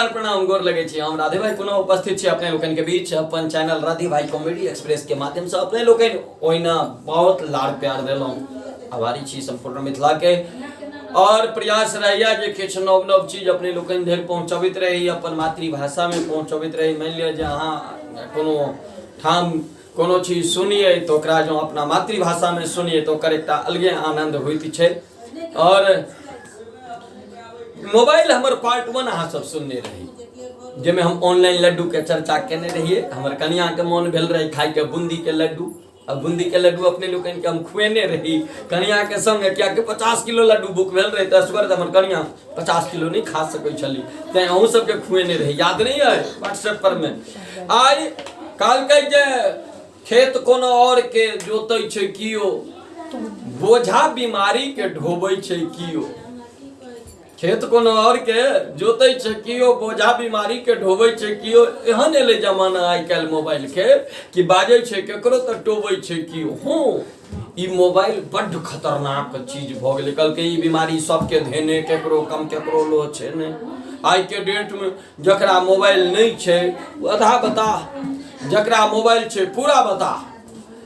प्रणाम, गोर लगे छी। हम राधे भाई पुनः उपस्थित छी अपने लोकनि के बीच अपन चैनल राधे भाई कॉमेडी एक्सप्रेस के माध्यम से। अपने लोकनि ओहिना बहुत लाड़ प्यार देलहुँ, आभारी छी सम्पूर्ण मिथिला के। और प्रयास रहैया जे किछु नव नव चीज अपने लोकनि धरि पहुँचबैत रही, अपन मातृभाषा में पहुँचबैत रही। मानि लिअ जे अहाँ कोनो ठाम कोनो चीज सुनियै तऽ ओकरा जँ अपना मातृभाषामे सुनियै तऽ ओकर एकटा अलगे आनन्द होइत छै। और मोबाइल हमर पार्ट वन अहाँ सब सुनने रही, जाहिमे हम ऑनलाइन लड्डूके चर्चा केने रहियै। हमर कनियाके मोन भेल रहै खाइके बूंदीके लड्डू, आ बूंदीके लड्डू अपने लोकनिके हम खुएने रही कनियाके संगे, कियाकि 50 किलो लड्डू बुक भेल रहै, तऽ असगर हमर कनिया 50 किलो नहि खा सकै छली, तैँ अहूँ सबके खुएने रही। याद नहि अइ? व्हाट्सएप पर मे आइ कहलकै जे खेत कोनो और के जोतै छै कियो, बोझा बीमारी के ढोबै छै कियो। खेत कोनो और के जोतै छै कियो, बोझा बीमारी के ढोबै छै कियो। एहन एलै जमाना आइ काल्हि मोबाइल के कि बाजै छै केकरो तऽ टोबै छै कियो। हूँ, ई मोबाइल बड्ड खतरनाक चीज भऽ गेलै। कहलकै ई बीमारी सबके धेने, केकरो कम केकरो लो छै नहि। आइके डेटमे जकरा मोबाइल नहि छै ओ आधा बता, जकरा मोबाइल छै पूरा बता।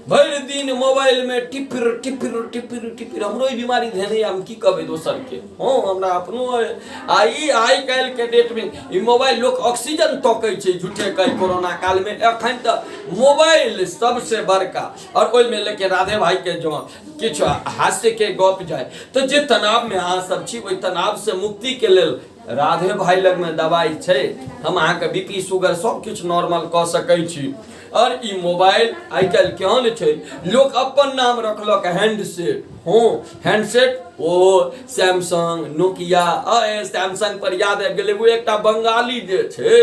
भरि दिन मोबाइलमे टिपिर टिपिर टिपिर टिपिर। हमरो ई बीमारी धेने, हम की कहबै दोसरके? हँ, हमरा अपनो अइ। आ ई आइ काल्हिके डेटमे ई मोबाइल लोक ऑक्सीजन तकै छै झूठे कहि कोरोना कालमे। एखन तऽ मोबाइल सबसे बड़का। और ओहिमे लेकिन राधे भाईके जँ किछु हास्यके गप जाय तऽ जे तनावमे अहाँ सब छी, ओहि तनावसँ मुक्तिके लेल राधे भाई लगमे दवाइ छै। हम अहाँके बी पी, शुगर सब किछु नॉर्मल कऽ सकै छी। और ई मोबाइल आइ काल्हि केहन छै, लोक अपन नाम रखलक हैंडसेट। हँ, हैंडसेट, ओ सैमसंग, नोकिया। अए, सैमसंग पर याद आबि गेलै, ओ एकटा बंगाली जे छै,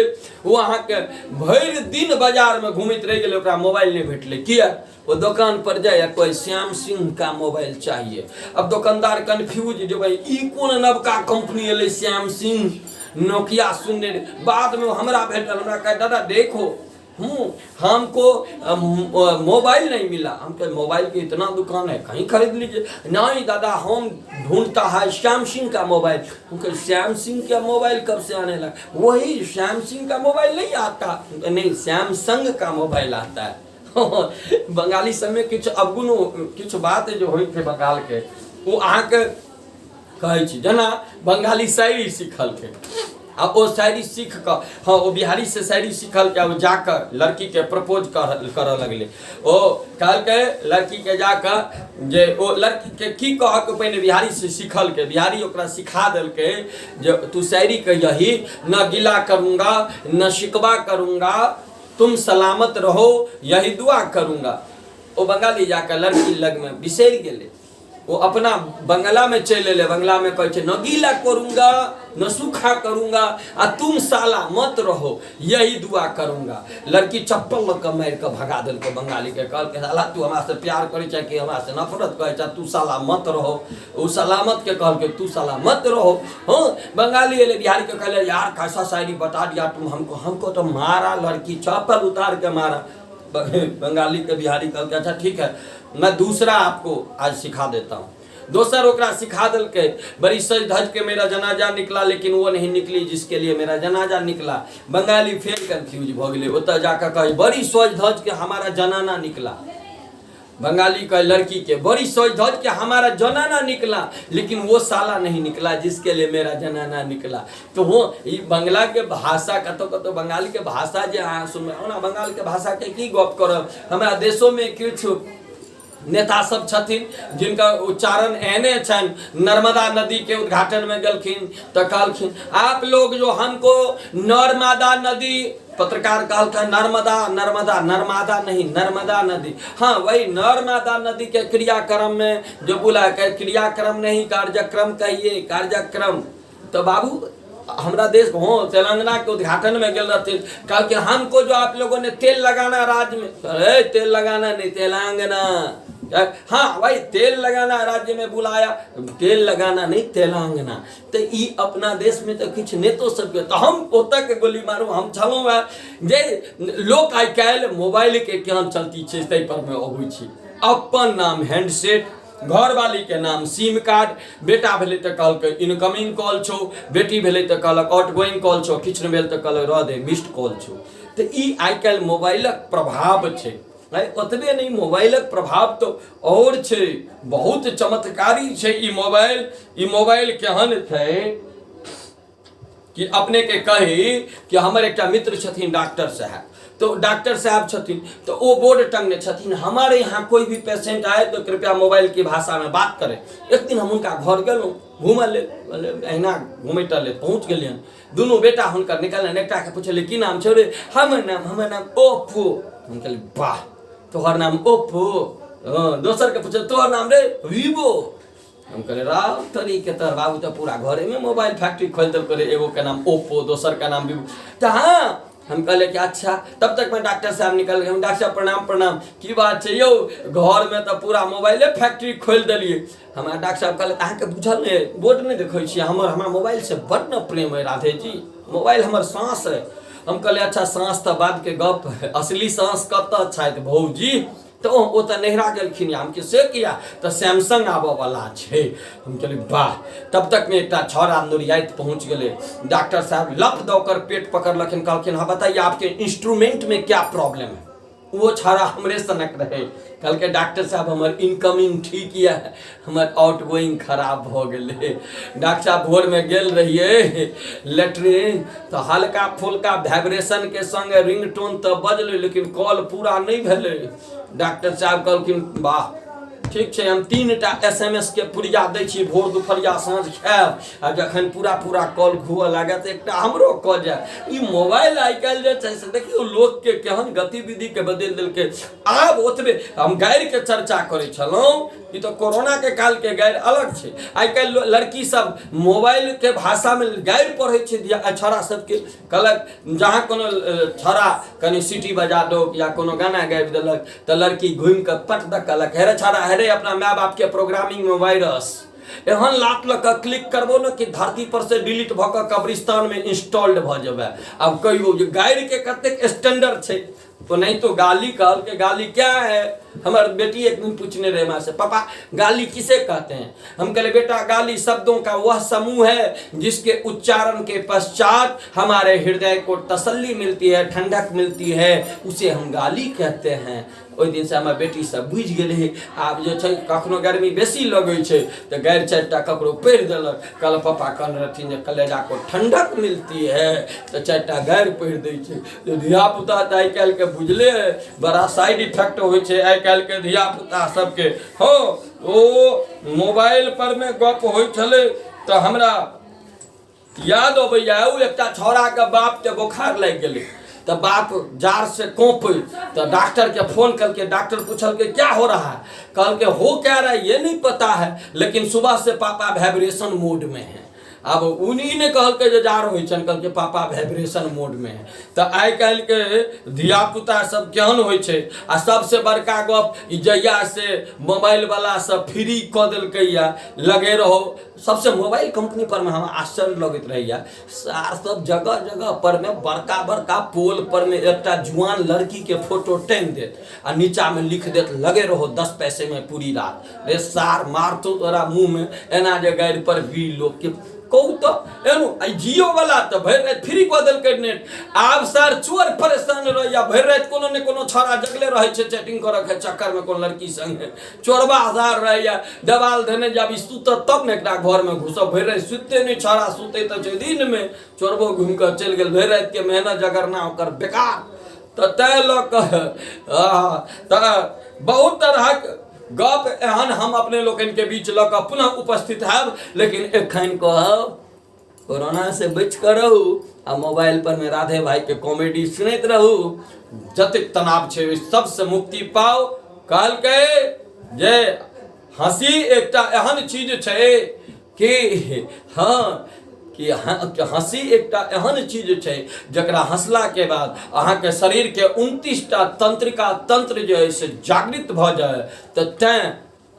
ओ अहाँके भरि दिन बाजारमे घुमैत रहि गेलै, ओकरा मोबाइल नहि भेटलै। किया? ओ दोकान पर जाय आ कहै, श्याम सिंह का मोबाइल चाहिए। अब दोकानदार कन्फ्यूज जे भाई ई कोन नवका कंपनी एलै, श्याम सिंह, नोकिया सुनने रही। बादमे ओ हमरा भेटल, हमरा कहै, दादा देखो हूँ, हमको मोबाइल नहीं मिला। हम कहे, मोबाइल के इतना दुकान है, कहीं खरीद लीजिए। नहीं दादा, हम ढूंढता है श्याम सिंह का मोबाइल। हम कहे, श्याम सिंह का मोबाइल कब से आने लगा? वही श्याम सिंह का मोबाइल नहीं आता। हम कहे, नहीं, सैमसंग का मोबाइल आता है। बंगाली सबमे किछु अवगुण, किछु बात जे होइ छै बंगालके, ओ अहाँके कहै छी। जेना बंगाली शायरी सिखलकै आ ओ शायरी सीख कऽ, हँ, ओ बिहारीसँ शायरी सिखलकै आ ओ जाकऽ लड़कीके प्रपोज करऽ लगलै। ओ कहलकै लड़कीके जाकऽ जे ओ लड़कीके की कहऽके पहिने बिहारीसँ सिखलकै। बिहारी ओकरा सिखा देलकै जे तू शायरी कहियही, न गिला करूँगा न शिकवा करूँगा, तुम सलामत रहो यही दुआ करूँगा। ओ बंगाली जाकऽ लड़की लगमे बिसरि गेलै, ओ अपना बंगलामे चलि एलै। बंगलामे कहै छै, न गीला करूँगा न सूखा करूँगा आ तुम साला मत रहो यही दुआ करूँगा। लड़की चप्पल लऽ कऽ मारि कऽ भगा देलकै बंगालीके। कहलकै, साला, तू हमरासँ प्यार करै छै कि हमरासँ नफरत करै छै? तू साला मत रहो। ओ सलामतके कहलकै, तू साला मत रहो। हँ, बंगाली एलै, बिहारीके कहले, यार, कैसा शायरी बता दिया तुम हमको, हमको तो मारा लड़की, चप्पल उतार के मारा। बंगाली के बिहारी कहलकै, अच्छा ठीक है, मैं दूसरा आपको आज सिखा देता हूँ। दोसर ओकरा सिखा देलकै, बड़ी सज धज के मेरा जनाजा निकला, लेकिन वो नहीं निकली जिसके लिए मेरा जनाजा निकला। बंगाली फेर कंफ्यूज भऽ गेलै। ओतऽ जाकऽ कहै, बड़ी सज धज के हमारा जनाना निकला। बंगाली का लड़की के, बड़ी सोच धज के हमारा जनाना निकला, लेकिन वो साला नहीं निकला जिसके लिए मेरा जनाना निकला। तो वो ई बंगला के भाषा, कतौ कतौ बंगाल के भाषा जे अहाँ सुनबै। ओना बंगाल के भाषा के की गप करब, हमरा देशो में किछु नेता सब छथिन जिनका उच्चारण एहने छनि। नर्मदा नदी के उद्घाटन में गेलखिन तऽ कहलखिन, आप लोग जो हमको नर्मदा नदी, पत्रकार कहलखिन, नर्मदा नर्मदा, नर्मदा नहीं, नर्मदा नदी, हाँ वही नर्मदा नदी के क्रियाक्रम में जो बोला, क्रियाक्रम नहीं, कार्यक्रम कहिए, कार्यक्रम। तो बाबू, हमरा देश हो तेलंगाना के उद्घाटन में गेल रहथिन, कहलखिन, हमको जो आप लोगों ने तेल लगाना राज्य में, अरे तेल लगाना नहीं, तेलंगाना, हाँ वही तेल लगाना राज्य में बुलाया, तेल लगाना नहीं, तेलंगाना। तऽ ई अपना देशमे तऽ किछु नेतो सबके तऽ हम ओतऽ के गोली मारू। हम छलहुँ हेँ जे लोक आइ काल्हि मोबाइलके केहन चलती छै ताहि पर मे अबै छी। अपन नाम हैंडसेट, घरवाली के नाम सिम कार्ड। बेटा भेलै तऽ कहलकै इनकमिंग कॉल छौ, बेटी भेलै तऽ कहलक आउट गोइंग कॉल छौ, किछु नहि भेल तऽ कहलक रह दे, मिस्ड कॉल छौ। तऽ ई आइ काल्हि मोबाइलक प्रभाव छै। ओतबे नहि, मोबाइलक प्रभाव तऽ आओर छै, बहुत चमत्कारी छै ई मोबाइल। ई मोबाइल केहन छै कि अपने के कही कि हमर एकटा मित्र छथिन डॉक्टर साहब, तो डॉक्टर साहब छथिन तो ओ बोर्ड टंगने छथिन, हमारे यहाँ कोई भी पेशेंट आए तो कृपया मोबाइल की भाषा में बात करें। एक दिन हम हुनका घर गेलहुँ घूमऽ लेल, अहिना घूमै टहलै पहुँच गेलियनि। दुनू बेटा हुनकर निकललनि। एकटाके पुछलियै, की नाम छौ रे? हमर नाम ओप्पो। हम कहलियै, वाह, तोहर नाम ओप्पो? हँ। दोसरके पुछलियै, तोहर नाम रे? वीवो। हम कहलियै, राव तरीके, तोहर बाबू तऽ पूरा घरेमे मोबाइल फैक्ट्री खोलि देलकै रे। एगो के नाम ओप्पो, दोसर के नाम वीवो। तऽ हँ, हम कहलियै कि अच्छा। तब तक में डॉक्टर साहब निकल गए। हम, डॉक्टर साहब, प्रणाम प्रणाम। की बात छै यौ, घरमे तऽ पूरा मोबाइले फैक्ट्री खोलि देलियै? हमरा डॉक्टर साहब कहलक, अहाँके बुझल नहि, बोर्ड नहि देखै छियै? हमरा मोबाइलसँ बड्ड ने प्रेम अइ राधे जी, मोबाइल हमर साँस अइ। हम कहलियै, अच्छा, साँस तऽ बादके गप, असली साँस कतऽ छथि भौजी? तऽ ओ तऽ नैहरा गेलखिन। हम कि से किया? तऽ सैमसंग आबऽवला छै। हम कहलियै, वाह। तब तकमे एकटा छौड़ा नुरियाइत पहुँच गेलै। डॉक्टर साहब लप दऽ कर पेट पकड़लखिन, कहलखिन, हाँ बताइए, आपके इंस्ट्रूमेंट में क्या प्रॉब्लम है? ओ छौड़ा हमरे सनक रहै। कहलकै, डॉक्टर साहब, हमर इनकमिंग ठीक यऽ, हमर आउट गोइंग खराब भऽ गेलै। डॉक्टर साहब, भोरमे गेल रहियै लेटरिन तऽ हल्का फुल्का वाइब्रेशनके संग रिंगटोन तऽ बजलै, लेकिन कॉल पूरा नहि भेलै। डॉक्टर साहब कहलखिन, वाह, ठीक छै, हम 3 टा एस एम एस के पुरिया दै छी, भोर, दुपहरिया, साँझ खायब आ जखन पूरा पूरा कॉल घुअ लागत, एकटा हमरो कऽ जाय। ई मोबाइल आइ काल्हि जे छै से देखियौ, लोकके केहन गतिविधिके बदलि देलकै। आब ओतबे हम गारिके चर्चा करै छलहुँ, ई तऽ कोरोनाके कालके गारि अलग छै। आइ काल्हि लड़की सब मोबाइलके भाषामे गारि पढ़ै छै। धिया छौड़ा सबके कहलक, जहाँ कोनो छौड़ा कनि सीटी बजा दो या कोनो गाना गाबि देलक तऽ लड़की घुमि कऽ पट दऽ कहलक, हे रे छौड़ा, हे रे, अपना माय बापके प्रोग्रामिंगमे वायरस, एहन लात लऽ कऽ क्लिक करबो ने कि धरती पर से डिलीट भऽ कऽ कब्रिस्तानमे इंस्टॉल्ड भऽ जेबै। आब कहियौ जे गारिके कतेक स्टैंडर्ड छै? तो नहीं तो गाली कहल के गाली क्या है? हमार बेटी एक दिन पूछने रहे माँ से, पापा, गाली किसे कहते हैं? हम कहले, बेटा, गाली शब्दों का वह समूह है जिसके उच्चारण के पश्चात हमारे हृदय को तसल्ली मिलती है, ठंडक मिलती है, उसे हम गाली कहते हैं। ओहि दिनसँ हमर बेटी सब बुझि गेलै। आब जे छै, कखनो गर्मी बेसी लगै छै तऽ गारि चारि टा ककरो पढ़ि देलक। कहलक, पापा कहने रहथिन जे कलेजा को ठंडक मिलती है, तऽ चारि टा गारि पढ़ि दै छै। जे धियापुता तऽ आइ काल्हिके बुझले अइ, बड़ा साइड इफेक्ट होइ छै आइ काल्हिके धियापुता सबके। हँ, ओ मोबाइल पर मे गप होइ छलै तऽ हमरा याद अबैया, ओ एकटा छौड़ाके बापके बोखार लागि गेलै तऽ बाप जार से काँपै तऽ डॉक्टरके फोन केलकै। डॉक्टर पूछलकै, क्या हो रहा है? कहलकै, हो क्या रहा है ये नहीं पता है, लेकिन सुबह से पापा वाइब्रेशन मोड में है। आब उनी नहि कहलकै जे जाड़ होइ छनि, कहलकै पापा वाइब्रेशन मोडमे है। तऽ आइ काल्हिके धियापुता सब केहन होइ छै। आ सबसे बड़का गप ई, जहिया से मोबाइलवला सब फ्री कऽ देलकैया, लगे रहो। सबसे मोबाइल कम्पनी पर मे हमरा आश्चर्य लगैत रहैया, सार सब जगह जगह पर मे बड़का बड़का पोल पर मे एकटा जुआन लड़की के फोटो टांगि देत आ नीचा मे लिख देत, लगे रहो, 10 पैसे में पूरी रात। रे सार, मारतो तोरा मुँह में एना जे गाड़ि पर भी लोकके कहू तऽ एनो। आ जियो वाला तऽ भरि राति फ्री कऽ देलकै नेट। आब सर चोर परेशान रहैया, भरि राति कोनो ने कोनो छौड़ा जगले रहै छै चैटिंग करऽ के चक्करमे कोनो लड़की संगे। चोरबा सार रहैया देवाल धेने, जब ई सुतत तब ने एकरा घरमे घुसब। भरि राति सुतते नहि छौड़ा, सुतै तऽ छै दिनमे। चोरबो घुमि कऽ चलि गेल, भरि रातिके मेहनत जगरना ओकर बेकार। तऽ ताहि लऽ कऽ तऽ बहुत तरहक गप एहन हम अपने लोकनिके बीच लऽ कऽ पुनः उपस्थित हैब, लेकिन एखन कहब, कोरोना से बचि कऽ रहू आ मोबाइल पर मे राधे भाईके कॉमेडी सुनैत रहू। जतेक तनाव छै, ओहि सबसँ मुक्ति पाउ। कहलकै जे हँसी एकटा एहन चीज छै कि हँ कि हँसी एकटा एहन चीज छै जकरा हँसलाके बाद अहाँके शरीरके 29 टा तंत्रिका तंत्र जे अइ से जागृत भऽ जाय। तऽ तैँ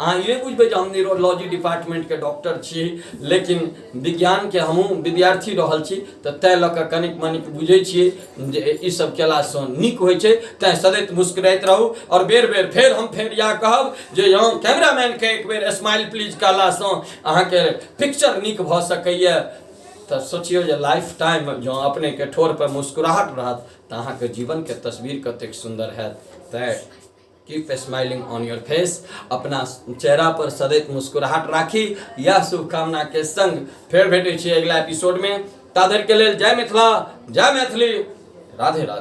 अहाँ ई नहि बुझबै जे हम न्यूरोलॉजी डिपार्टमेंटके डॉक्टर छी, लेकिन विज्ञानके हमहूँ विद्यार्थी रहल छी, तऽ ताहि लऽ कऽ कनिक मनिक बुझै छियै जे ई सब केलासँ नीक होइ छै। तैँ सदैत मुस्कुराइत रहू। आओर बेर बेर फेर हम फेर इएह कहब जे जँ कैमरामैनके एक बेर स्माइल प्लीज कहलासँ अहाँके पिक्चर नीक भऽ सकैए, तऽ सोचियौ जे लाइफ टाइम जँ अपनेके ठोरपर मुस्कुराहट रहत तऽ अहाँके जीवनके तस्वीर कतेक सुन्दर हैत। तैँ keep smiling on your face, अपना चेहरा पर सदैत मुस्कुराहट राखी। यह शुभकामना के संग फेर भेटै छी अगिला एपिसोड में। ता धरि के लेल जय मिथिला, जय मैथिली, राधे राधे।